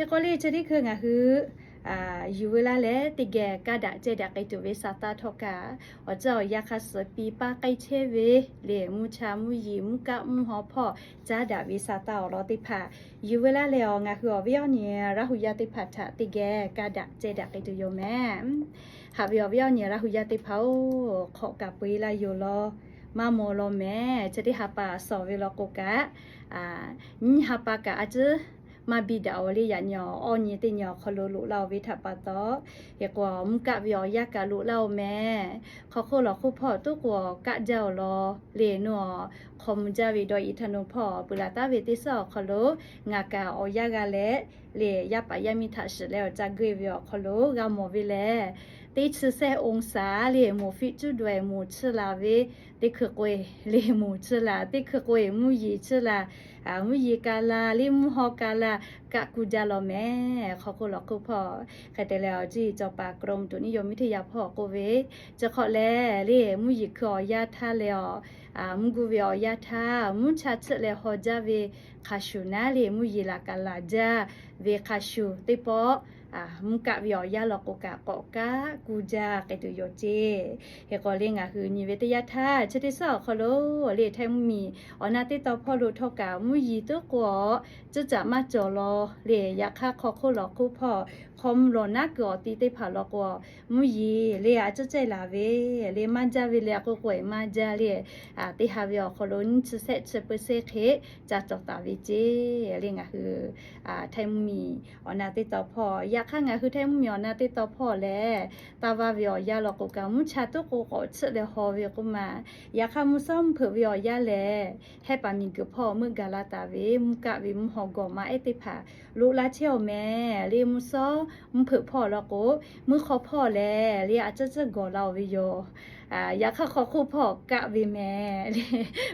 Hk'e k'o le chi teˇ hkui ngaˬ hui yuˬ veu laˇ leh teˇ geh kaˇ daꞈ ceh daꞈ k'ai tuˬ ve sa taˇ htawˇ kaꞈ, awˬ ceuˬ awˬ yanˇ hk'a suhˍ piˇ paˇ k'ai chehˇ ve le mvuhˇ cha mvuhˇ yeˬ mvuhˇ kaˆ mvuhˇ haw hpawˇ caˉ daꞈ ve sa taˇ awˬ lawn teˇ hpaˍ yuˬ veu laˇ leh awˬ ngaˬ hui awˬ viˉ awˬ nyi Laˇ hu yaˇ teˇ hpaˍ htaꞈ teˇ geh kaˇ daꞈ ceh daꞈ k'ai tuˬ yoˬ mehˍ. Haꞈ ve awˬ viˉ awˬ nyi Laˇ hu yaˇ teˇ hpaˍ-oˬ, hk'awꞈ kaꞈ peu-eˬ laˇ yoˬ law, maˇ maw law mehˍ. Chi teˇ ha pa sawˍ ve law k'o kaꞈ, nyiˇ ha pa kaꞈ a ciˉ maˇ biˇ daꞈ oˬ le. Yaꞈ nyi awˬ awˇ nyi teˇ nyi awˬ hk'aw lo loꞈ laˇ-oˬ ve htaꞈ pa taw, hk'e k'o mvuhˇ kaˆ ve awˬ yanˇ kaꞈ loꞈ laˇ-oˬ mehˍ. Hk'aw hk'oˆ lawˬ hk'oˆ hpawˇ toˉ k'o kaˆ jaˇ-oˬ law le. Nawˬ hk'aw mvuh jaˇ ve dawˇ iˍ htaˇ nawˬ hpawˇ peuˬ laˬ taˉ ve teˇ suhˉ awˬ hk'aw lo ngaˬ kaꞈ awˬ yanˇ g'a leh le, yaˇ paˍ yaˇ miˇ htaꞈ shiˍ leh awˬ ca geuˆ ve awˬ hk'aw lo g'a mawˬ ve lehˬ, teˇ chi sehˆ องศา le, moˍ fiˆ cuˉ daweh moˍ chiˇ laˬ ve, teˇ hkui k'o-e le moˍ chiˇ laˬ, teˇ hkui k'o-e mvuhˇ yeˬ chiˇ laˬ, mvuhˇ yeˬ ka la le mvuhˇ haw ka la, kaˆ ku jaˇ law mehˍ. Hk'aw hk'oˆ lawˬ hk'oˆ hpawˇ hk'e te leh awˬ ciˉ cawˬ paˍ กรมอุตุนิยมวิทยา hpawˇ k'oˆ ve, chi hk'awꞈ leh le mvuhˇ yeˬ hkui awˬ yanˇ htaˇ leh awˬ mvuhˇ guˇ ve awˬ yanˇ htaˇ mvuhˇ cha chiˇ leh haw jaˇ ve hk'a shuˍ naˉ le mvuhˇ yeˬ laˬ kaꞈ laˬ jaˇ ve hk'a shuˍ teˇ pawˆ mvuhˇ kaˆ ve awˬ yanˇ law k'o kaꞈ k'awꞈ kaˆ ku jaˇ k'ai tuˬ yoˬ ceˇ. Hk'e k'o le ngaˬ hui nyi ve teˇ yanˇ htaˇ chi teˇ suhˉ awˬ hk'aw lo le htaiˇ mvuhˇ miˬ awˬ na teˇ tawn hpawˇ lo htawˇ kaꞈ mvuhˇ yeˬ toˉ k'o awˬ ciˉ caꞈ maˇ cawˬ law le. Yaꞈ hk'aˇ hk'aw hk'oˆ lawˬ hk'oˆ hpawˇ hk'aw mvuh lawˬ naˉ kuiˬ awˬ ti teˇ hpaˍ law k'o mvuhˇ yeˬ le a ciˉ caˇ laˬ ve le maˇ jaˇ ve le a k'oˆ k'o-e maˇ jaˇ le. Teˇ ha ve awˬ hk'aw lo nyiˇ chi sehˆ chi เปอร์เซ็นต์ hk'e ca cawˬ taˍ ve ceˇ. Le ngaˬ hui htaiˇ mvuhˇ miˬ awˬ na teˇ tawn hpawˇ, yaꞈ hk'aˇ ngaˬ hui htaiˇ mvuhˇ miˬ awˬ na teˇ tawn hpawˇ lehˬ, taˇ vaˇ ve awˬ yanˇ law k'o kaꞈ mvuhˇ cha toˉ k'o k'awꞈ chiˇ leh haw ve k'oˆ ma. Yaꞈ hk'aˇ mvuhˇ shawˉ mvuhˇ hpeuꞈ ve awˬ yanˇ lehˬ, hehˉ paˍ miˬ guiˬ hpawˇ meuˆ gaˬ la taˍ ve mvuhˇ kaˆ ve mvuhˇ haw gawˬ maˇ ehˉ teˇ hpaˍ loꞈ la chehˇ-oˬ mehˍ. Le mvuhˇ shawˉ mvuhˇ hpeuꞈ hpawˇ law k'o, mvuhˇ hk'aw hpawˇ lehˬ le a ciˉ ciˉ gawˬ la-oˬ ve yoˬ. Yaꞈ hk'aˇ hk'aw hk'oˆ hpawˇ kaˆ ve mehˍ.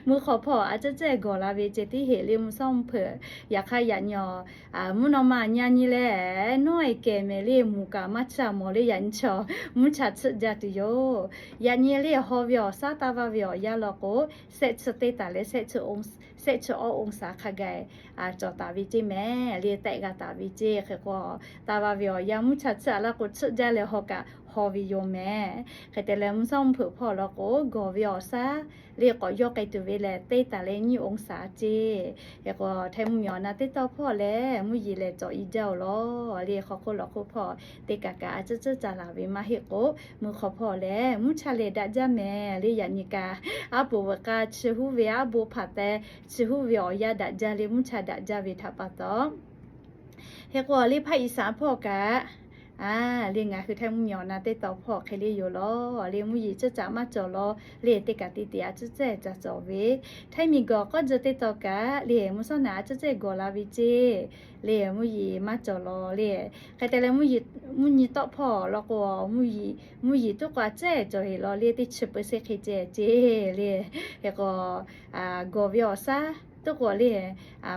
Mvuhˇ hk'aw hpawˇ a ciˉ ciˉ gawˬ la ve ceh tiˉ heˆ le mvuhˇ shawˉ mvuhˇ hpeuꞈ. Yaꞈ hk'aˇ yaꞈ nyi mvuhˇ naw ma nyi nyi leh nawˉ-e kehˬ mehˍ le mvuhˬ kaꞈ maˇ chiˇ mawˬ le yaꞈ nyi chaw mvuhˇ cha chiˇ jaˇ tuˬ yoˬ. Yaꞈ nyi le haw ve awˬ shaˉ taˇ vaˇ ve awˬ yanˇ law k'o, sehˆ chi teˇ taˍ leh sehˆ chi awˇ องศา hk'a gaˬ cawˬ taˍ ve ceˇ mehˍ. Le tehˆ g'a taˍ ve ceˇ. Hk'e k'o taˇ vaˇ ve awˬ yanˇ mvuhˇ cha chiˇ a laˇ k'o chiˇ jaˇ leh haw kaꞈ haw ve yoˬ mehˍ. Hk'e te leh mvuhˇ shawˉ mvuhˇ hpeuꞈ hpawˇ law k'o gawˬ ve awˬ shaˉ le k'awꞈ yawˇ k'ai tuˬ ve lehˬ teˇ taˍ leh nyiˇ องศา ceˇ. Hk'e k'o htaiˇ mvuhˇ miˬ awˬ na teˇ tawn hpawˇ lehˬ mvuhˇ yeˬ lehˬ cawˬ i jaˇ-oˬ law. Le hk'aw hk'oˆ lawˬ hk'oˆ hpawˇ teˇ kaꞈ kaꞈ a ciˉ ciˉ ca laˬ ve maˇ heˆ k'o, mvuhˇ hk'aw hpawˇ lehˬ mvuhˇ cha lehˬ daꞈ jaˇ mehˍ. Le yaꞈ nyi kaꞈ aˉ poꞈ veuꞈ k'aˇ chi huˉ ve aˉ bo hpaˍ teh chi huˉ ve awˬ yanˇ daꞈ jaˇ le mvuhˇ cha daꞈ jaˇ ve htaꞈ pa taw, hk'e k'o le hpaˇ iˍ saˍ hpawˇ kaꞈ le ngaˬ hui htaiˇ mvuhˇ miˬ awˬ na teˇ tawn hpawˇ hk'e le yoˬ law. Le mvuhˇ yeˬ ciˉ caꞈ maˇ cawˬ law. Le teˇ kaꞈ teˇ te a ciˉ ciˉ ca cawˬ ve htaiˇ miˬ guiˬ k'awˇ jeh teˇ tawn kaꞈ le mvuhˇ shawˉ naˍ a ciˉ ciˉ gawˬ la ve ceˇ. Le mvuhˇ yeˬ maˇ cawˬ law le. Hk'e te leh mvuhˇ nyi tawˆ hpawˇ law k'o mvuhˇ yeˬ tuˉ k'o a ciˉ cawˬ heˆ law le teˇ chi เปอร์เซ็นต์ hk'e ceh ceˇ le. Hk'e k'o gawˬ ve awˬ shaˉ tuˉ k'o le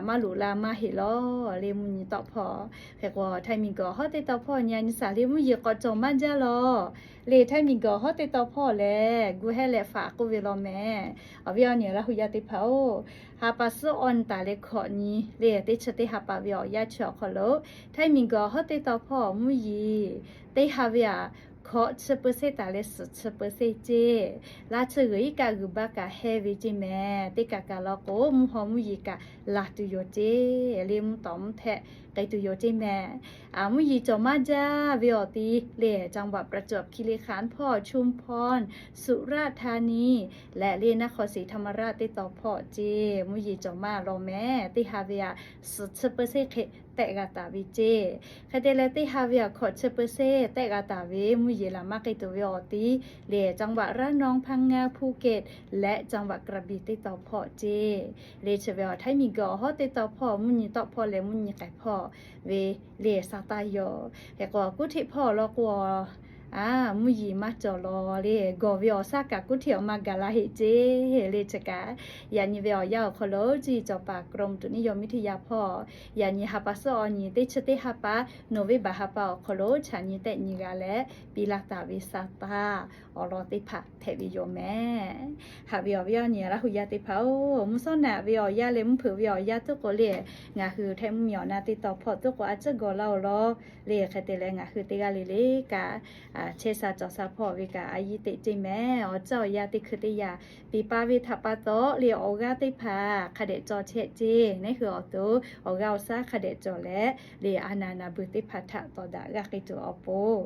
maˇ loꞈ la maˇ heˆ law. Le mvuhˇ nyi tawˆ hpawˇ hk'e k'o htaiˇ miˬ guiˬ hawˉ teˇ tawn hpawˇ nyi a nyi shaˍ le mvuhˇ yeˬ k'awꞈ cawˬ maˇ jaˇ law. Le htaiˇ miˬ guiˬ hawˉ teˇ tawn hpawˇ lehˬ gu hehˉ leh faꞈ k'oˆ ve law mehˍ. Awˬ viˉ awˬ nyi Laˇ hu yaˇ teˇ hpaˍ-oˬ, ha pa suhˉ awˬ nyi taˍ leh hkawꞈ nyi le teˇ chi teˇ ha pa ve awˬ yanˇ chi awˬ hk'aw lo htaiˇ miˬ guiˬ hawˉ teˇ tawn hpawˇ mvuhˇ yeˬ teˇ ha ve aꞈ hkawꞈ chi เปอร์เซ็นต์ taˍ leh suhˍ chi เปอร์เซ็นต์ ceˇ. Laˇ chi g'uiˬ iˉ kaˆ g'uiˬ baˆ kaꞈ heh ve ceˇ mehˍ. Teˇ kaꞈ kaꞈ law k'o mvuhˇ haw mvuhˇ yeˬ kaꞈ laˬ tuˬ yoˬ ceˇ. Le mvuhˇ tawˍ mvuhˇ htehꞈ k'ai tuˬ yoˬ ceˇ mehˍ. Mvuhˇ yeˬ cawˬ maˇ jaˇ ve awˬ ti le จังหวัดประจวบคีรีขันธ์ hpawˇ, ชุมพร, สุราษฎร์ธานี leh le นครศรีธรรมราช teˇ tawn hpawˇ ceˇ mvuhˇ yeˬ cawˬ maˇ law mehˍ. Teˇ ha ve aꞈ suhˍ chi เปอร์เซ็นต์ hk'e tehˆ g'a taˍ ve ceˇ. Hk'e te leh teˇ ha ve aꞈ hkawꞈ chi เปอร์เซ็นต์ tehˆ g'a taˍ ve mvuhˇ yeˬ laˬ maˇ k'ai tuˬ ve awˬ ti le จังหวัดระนอง พังงา ภูเก็ต leh จังหวัดกระบี่ teˇ tawn hpawˇ ceˇ. Le chi ve aˬ htaiˇ miˬ guiˬ awˬ hawˉ teˇ tawn hpawˇ mvuhˇ nyi tawˆ hpawˇ leh mvuhˇ nyi k'ai hpawˇ ve le sa taˇ yoˬ. Hk'e k'o kuˉ hteˆ hpawˇ law k'o Aˬ, mvuhˇ yeˬ maˇ cawˬ law le, gawˬ ve awˬ shaˉ kaꞈ kuˉ hteˇ awˬ maˇ gaˬ la heˆ ceˇ le. Chi kaꞈ yaꞈ nyi ve awˬ yanˇ awˬ hk'aw lo cuˇ yiˍ cawˬ paˍ กรมอุตุนิยมวิทยา hpawˇ yaꞈ nyi ha pa suhˉ awˬ nyi teˇ chi teˇ ha pa, November ha pa awˬ hk'aw lo chaꞈ nyi tehˆ nyi g'a leh piˇ laˇ taˍ ve sa taˇ awˬ lawn teˇ hpaˍ hpehꞈ ve yoˬ mehˍ. Haꞈ ve awˬ viˉ awˬ nyi Laˇ hu yaˇ teˇ hpaˍ-oˬ, mvuhˇ shawˉ naꞈ ve awˬ yanˇ leh mvuhˇ hpeuꞈ ve awˬ yanˇ tuˉ k'o le, ngaˬ hui hteˇ mvuhˇ miˬ awˬ na teˇ taw hpawˇ tuˉ k'o a ciˉ gawˬ laˇ-oˬ law le. Hk'e te leh ngaˬ hui teˇ g'aˇ le le kaꞈ chehˇ sha cawˬ sha hpawˇ ve kaꞈ a yiˇ teꞈ ceˇ mehˍ. Awˬ caˇ awˬ yanˇ teˇ hkui teˇ yanˇ piˍ pa ve htaꞈ pa taw le awˬ g'aˇ teˇ hpaˍ hk'a dehꞈ cawˬ chehˇ ceˇ. Neˇ hui awˬ to awˬ g'aˇ awˬ shaˉ hk'a dehꞈ cawˬ leh le a naˍ naˍ beuˬ teˇ hpaˍ htaꞈ tawˍ daꞈ g'aˇ k'ai tuˬ awˬ pon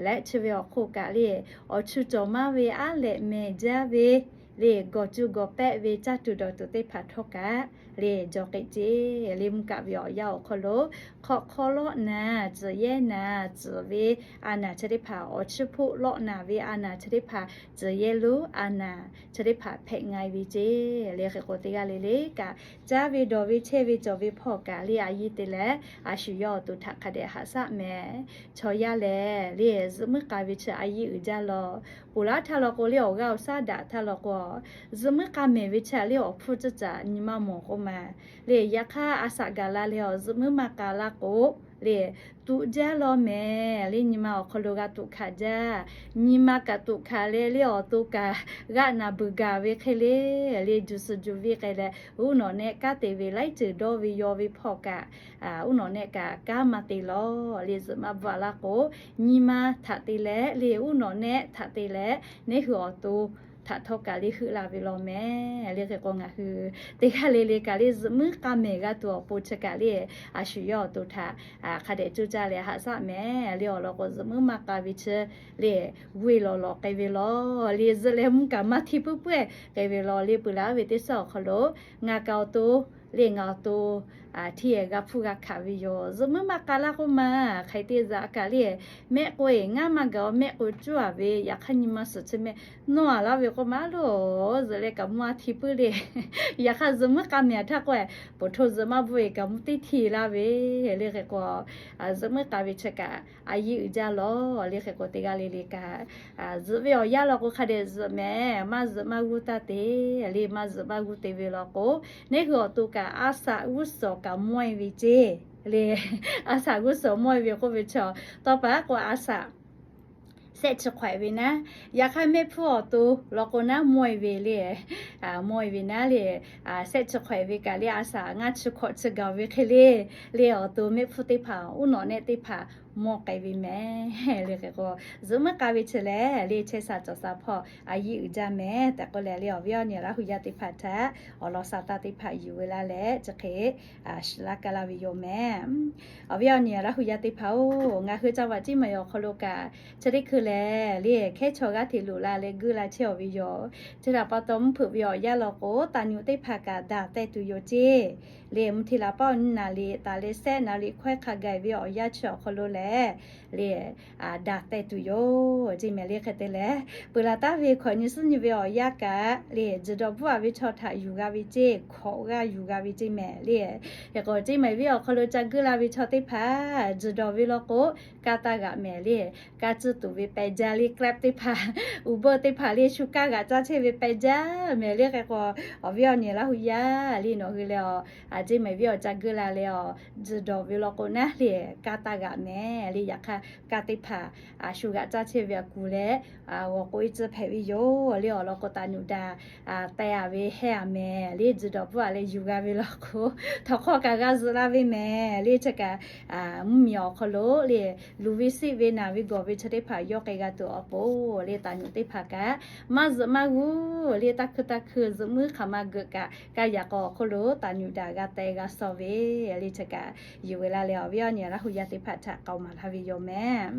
leh chi ve awˬ hk'oˆ kaꞈ le awˬ chu cawˬ maˇ ve aˉ lehꞈ mehˍ jaˇ ve le gawˬ cu gawˬ pehˆ ve caˇ tuˬ dawˬ tuˬ teˇ hpaˍ htawˇ kaꞈ le jawˬ k'ai ceˇ. Le mvuhˇ kaˆ ve awˬ yanˇ awˬ hk'aw lo hk'awꞈ hk'aw lawˆ naˍ, tcuhꞈ yehˇ naˍ, tcuhꞈ ve a naˍ chi teˇ hpaˍ, awˬ chiˇ hpoˆ lawˆ naˍ ve a naˍ chi teˇ hpaˍ, tcuhꞈ yehˇ lonˉ a naˍ chi teˇ hpaˍ hpehꞈ nga e ve ceˇ. Le hk'e k'o teˇ g'aˇ le le kaꞈ caˇ ve dawˬ ve chehˇ ve cawˬ ve hpawˇ kaꞈ le a yiˇ te leh a shu yawˇ awˬ to htaꞈ hk'a dehꞈ haꞈ shaˆ mehˍ. Chaw yaˇ lehˬ le zuhꞈ muiˉ k'a ve chi a yiˇ uiˍ jaˇ law. Ponˬ laˉ htaˇ law k'o le awˬ g'aˇ awˬ shaˉ daꞈ htaˇ law k'o, zuhꞈ muiˉ k'a mehˍ ve chi le awˬ hpfuhˇ ceuˬ caꞈ nyi ma mawˬ k'oˆ ma le. Yaꞈ hk'aˇ a shaꞈ gaˬ la leh awˬ zuhꞈ muiˉ maˇ k'a laˇ k'o le tuꞈ jaˇ law mehˍ. Le nyi ma awˬ hk'aw lo g'a tuꞈ hkanˍ jaˇ. Nyi ma kaꞈ tuꞈ hkanˍ leh le awˬ to kaꞈ g'aˆ naˍ beuˬ gaˬ ve hk'e le, le juˬ suhˍ juˬ ve k'ai leh uˉ nawꞈ nehˆ kanˉ te ve laiˉ ceuˬ dawˇ ve yaw ve hpawˇ kaꞈ uˉ nawꞈ nehˆ kaꞈ kanˉ maˇ te law. Le zuhꞈ maˇ bvuhꞈ laˇ k'o, nyi ma htaꞈ te leh le uˉ nawꞈ nehˆ htaꞈ te leh neˇ hui awˬ to htaꞈ htawˇ kaꞈ le heuˆ la ve law mehˍ. Le hk'e k'o ngaˬ hui teˇ g'aˇ le le kaꞈ le zuhꞈ muiˉ k'a mehˍ g'a tuˬ awˬ pon chi kaꞈ le a shu yawˇ awˬ to htaꞈ hk'a dehꞈ coˇ caˇ leh haꞈ shaˆ mehˍ. Le awˬ lawn k'o zuhꞈ muiˉ maˇ k'a ve chi le g'uˇ e lawˬ lawˬ k'ai ve law. Le zuhꞈ leh mvuhˇ kaꞈ maˇ hteˇ puiˉ puiˉ k'ai ve law. Le peuˬ laˬ ve teˇ suhˉ awˬ hk'aw lo ngaˬ kaꞈ awˬ to le ngaˬ awˬ to hteˇ g'a hpfuhˇ g'a hkanˍ ve yoˬ. Zuhꞈ muiˉ maˇ k'a laˇ k'oˆ ma, hk'e te zaꞈ kaꞈ le mehˆ k'o eˬ ngaˇ maˇ gaˬ awˬ mehˆ k'o cuˇ a ve yaꞈ hk'aˇ nyi ma suhˍ chi mehˆ nawˇ a laˇ ve k'oˆ ma lo, zuhꞈ leh kaꞈ mvuhˇ a hteˇ puiˉ le. Yaꞈ hk'aˇ zuhꞈ muiˉ k'a mehˍ htaˇ k'o, poˬ hto zuhꞈ maˇ bvuhꞈ eˬ kaꞈ mvuhˇ teˇ hteˇ laˇ ve le. Hk'e k'o zuhꞈ muiˉ k'a ve chi kaꞈ a yiˇ uiˍ jaˇ law. Le hk'e k'o teˇ g'aˇ le le kaꞈ zuhꞈ ve awˬ yanˇ law k'o hk'a dehꞈ zuhꞈ mehˍ. Maˇ zuhꞈ maˇ g'uˇ taˇ te le, maˇ zuhꞈ maˇ g'uˇ te ve law k'o, neˇ hui awˬ to kaꞈ a shaꞈ g'uˇ suhˍ kaꞈ mawˇ e ve ceˇ le. A shaꞈ g'uˇ suhˍ mawˇ e ve k'oˆ ve chaw, tawˇ pa k'o a shaꞈ shehˆ chi hk'awehꞈ ve naˉ, yaꞈ hk'aˇ mehˆ hpfuhˇ awˬ to law k'o naˉ mawˇ e ve le. Mawˇ e ve naˉ le, shehˆ chi hk'awehꞈ ve kaꞈ le a shaꞈ ngaˇ chi hkawꞈ chi gaˬ ve hk'e le, le awˬ to mehˆ hpfuhˇ teˇ hpaˍ uˉ nawꞈ nehˆ teˇ hpaˍ mawˇ k'ai ve mehˍ. Le hk'e k'o zuhꞈ muiˉ k'a ve chi lehˬ le chehˇ sha cawˬ sha hpawˇ a yiˇ uiˍ jaˇ mehˍ tehꞈ k'oˆ leh le awˬ viˉ awˬ nyi Laˇ hu yaˇ teˇ hpaˍ htaꞈ awˬ lawn sha taˇ teˇ hpaˍ yuˬ ve laˇ leh chi hk'e shiˍ laˇ kaˇ laˇ ve yoˬ mehˍ. Awˬ viˉ awˬ nyi Laˇ hu yaˇ teˇ hpaˍ-oˬ, ngaˬ hui ca vaꞈ ceˇ maˬ awˬ hk'aw lo kaꞈ chi teˇ hkui lehˬ le hkehˉ chaw g'aˇ hteꞈ loꞈ la leh guˇ la chehˇ awˬ ve yoˬ. Chi htaꞈ pa taw mvuhˇ hpeuꞈ ve awˬ yanˇ law k'o taˍ nyuꞈ teˇ hpaˍ kaꞈ daꞈ teh tuˬ yoˬ ceˇ. Le mvuhˇ hteˇ la paˆ awˬ nyi naˍ liꞈ taˍ leh sehˆ naˍ liꞈ hkawehˇ hk'a gaˬ ve awˬ yanˇ chi awˬ hk'aw lo lehˬ le daꞈ teh tuˬ yoˬ ceˇ mehˍ. Le hk'e te leh peuˬ laˬ taˍ ve hkawꞈ nyi suhˉ nyi ve awˬ yanˇ kaꞈ le tzuhˬ dawˬ bvuhˆ a ve chaw htaꞈ yuˬ g'a ve ceˇ, hkawꞈ g'aˇ yuˬ g'a ve ceˇ mehˍ le. Hk'e k'o ceˇ mehˍ viˉ awˬ hk'aw lo ca guˇ la ve chaw teˇ hpaˍ tzuhˬ dawˬ ve law k'o kaˇ taˇ g'aꞈ mehˍ le. Kaˇ tcuhˇ tuˬ ve pehˬ jaˇ le Grab teˇ hpaˍ, Uber teˇ hpaˍ le shu kaˇ g'aꞈ caˇ chehˇ ve pehˬ jaˇ mehˍ le. Hk'e k'o awˬ viˉ awˬ nyi Laˇ hu yaˇ le nawˬ hui leh a ceˇ mehˍ viˉ awˬ ca guˇ la leh a tzuhˬ dawˬ ve law k'o naˉ le kaˇ taˇ g'aꞈ mehˍ le. Yaꞈ hk'aˇ kaˇ teˇ hpaˍ shu g'aꞈ caˇ chehˇ ve a kuˬ leh g'awˬ k'o e tcuh hpehꞈ ve yoˬ le. Awˬ lawn k'o taˍ nyuꞈ daꞈ teh a ve hehˇ a mehˍ le. Tzuhˬ dawˬ bvuhˆ a leh yuˬ g'a ve law k'o htawnˍ hk'aw kaꞈ g'a zuhꞈ la ve mehˍ le. Chi kaꞈ mvuhˇ miˬ awˬ hk'aw lo le luˬ ve siˆ ve naˬ ve gawˬ ve chi teˇ hpaˍ yawˇ k'ai g'a tuˬ awˬ pon le taˍ nyuꞈ teˇ hpaˍ kaꞈ maˇ zuhꞈ maˇ g'uˇ le taˇ hkui taˇ hkui zuhꞈ muiˉ hk'aˬ ma geuꞈ kaꞈ kaˇ yaꞈ k'aw awˬ hk'oˆ lo taˍ nyuꞈ daꞈ g'a teh g'a shaw ve le. Chi kaꞈ yuˬ ve laˇ leh awˬ viˉ awˬ nyi Laˇ hu yaˇ teˇ hpaˍ htaꞈ k'aoˍ maˍ laˇ ve yoˬ mehˍ.